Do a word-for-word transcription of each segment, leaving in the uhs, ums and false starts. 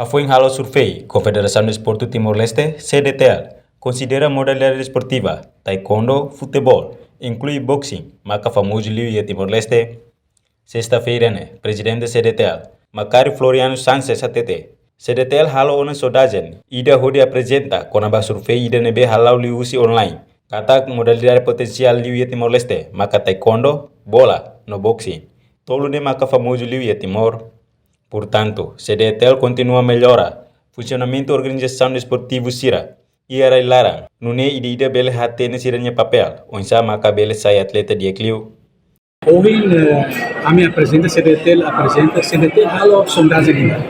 Foin halo survey, Konfederasaun Desportu Timor-Leste, C D T L, konsidera modalidade desportiva, taekwondo, futeból, inklui boxing, maka famozu liu iha Timor-Leste. Sesta-feira ne'e, Prezidente C D T L, Macário Floriano Sanches hatete, C D T L halo ona sondajen ida hodi aprezenta kona-ba survey ida ne'ebé hala'o liuhusi online, katak modalidade potensiál liu iha Timor-Leste maka taekwondo, bola, no boxing. Tolu ne'e maka famozu liu iha Timor. Portantu, C D T L kontinua mellora funsionamentu organizasaun desportivu sira iha rai-laran, nune'e ida-idak bele hatene sira-nia papél, oinsá maka bele sai atleta di'ak liu. Ohin, eh, ami aprezenta, C D T L aprezenta, C D T L halo sondajen ida,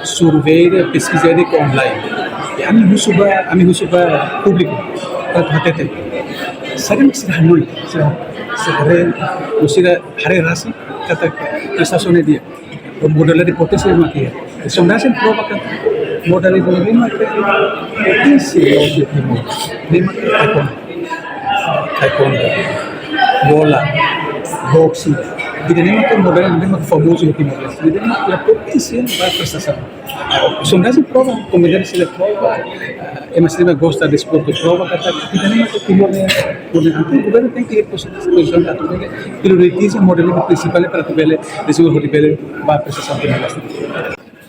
survey ida, peskiza ida online. I ami husu ba, ami husu ba públiku, atu hatete. Saida mak sira hanoin, sira, sira haree, ou sira haree rasik, katak prestasaun ne'e di'ak. Modalidade potensiál mak iha. Sondajen prova katak modalidade ne'e mak potensiál iha Timor. Ne'e mak taekwondo. Taekwondo. Bola. Boxing. Ida-ne'e mak modalidade ne'e mak famozu iha Timor. Ida-ne'e mak iha potensiál ba prestasaun. Sondajen prova, komunidade sira prova, eh, ema sira gosta desportu prova, katak ida-ne'e mak Timor ne'e, pone atu governu tenke iha pozisaun atu bele prioritiza modalidade prinsipál para atu bele dezenvolve, atu bele ba prestasaun Timor-Leste.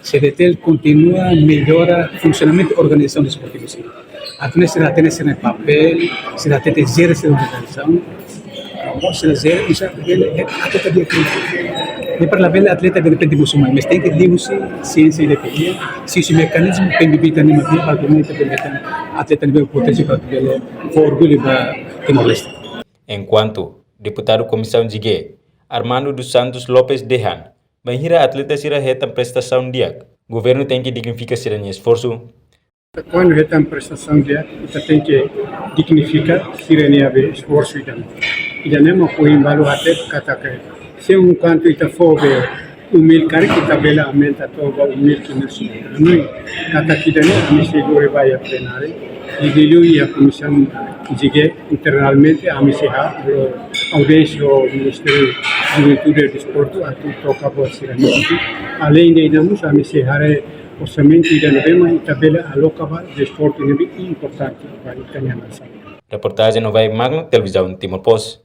C D T L kontinua mellora funsionamentu organizasaun desportivu sira. Atu nune'e sira hatene sira-nia papél, sira hatene jere sira-nia organizasaun. Amo sira jere, oinsá bele, eh, atleta di'ak liu. Ne'e para labele atleta de repente musulman, mas tenke liuhusi siénsia ida ke iha, si, si mekanizmu pembibita ne'e mak iha, para atu nune'e ita bele hetan atleta ne'ebé potensiál para bele fó orgullu ba Timor-Leste. Enkuantu, Deputadu Komisaun G, Armando dos Santos Lopes dehan, bainhira atleta sira hetan prestasaun di'ak, governu tenke dignifika sira-nia esforsu. Kuandu hetan prestasaun di'ak, ita tenke dignifika sira-nia be esforsu ida-ne'e. Ida-ne'e mak ohin balu hatete katak se um kantu ita fó be umil karik, ita bele aumenta to'o ba umil kinas. Ami katak ida-ne'e ami sei lori ba iha plenária. Liuliu iha Komisaun G, internamente ami sei halo audiénsia ho Ministériu Juventude e Desportu atu toka buat sira-ne'e. Além de ida mós ami sei haree orsamentu ida ne'ebé mak ita bele aloka ba desportu ne'ebé importante ba ita-nia nasaun. Reportajen Novaek Magno, Televizaun Timor Post.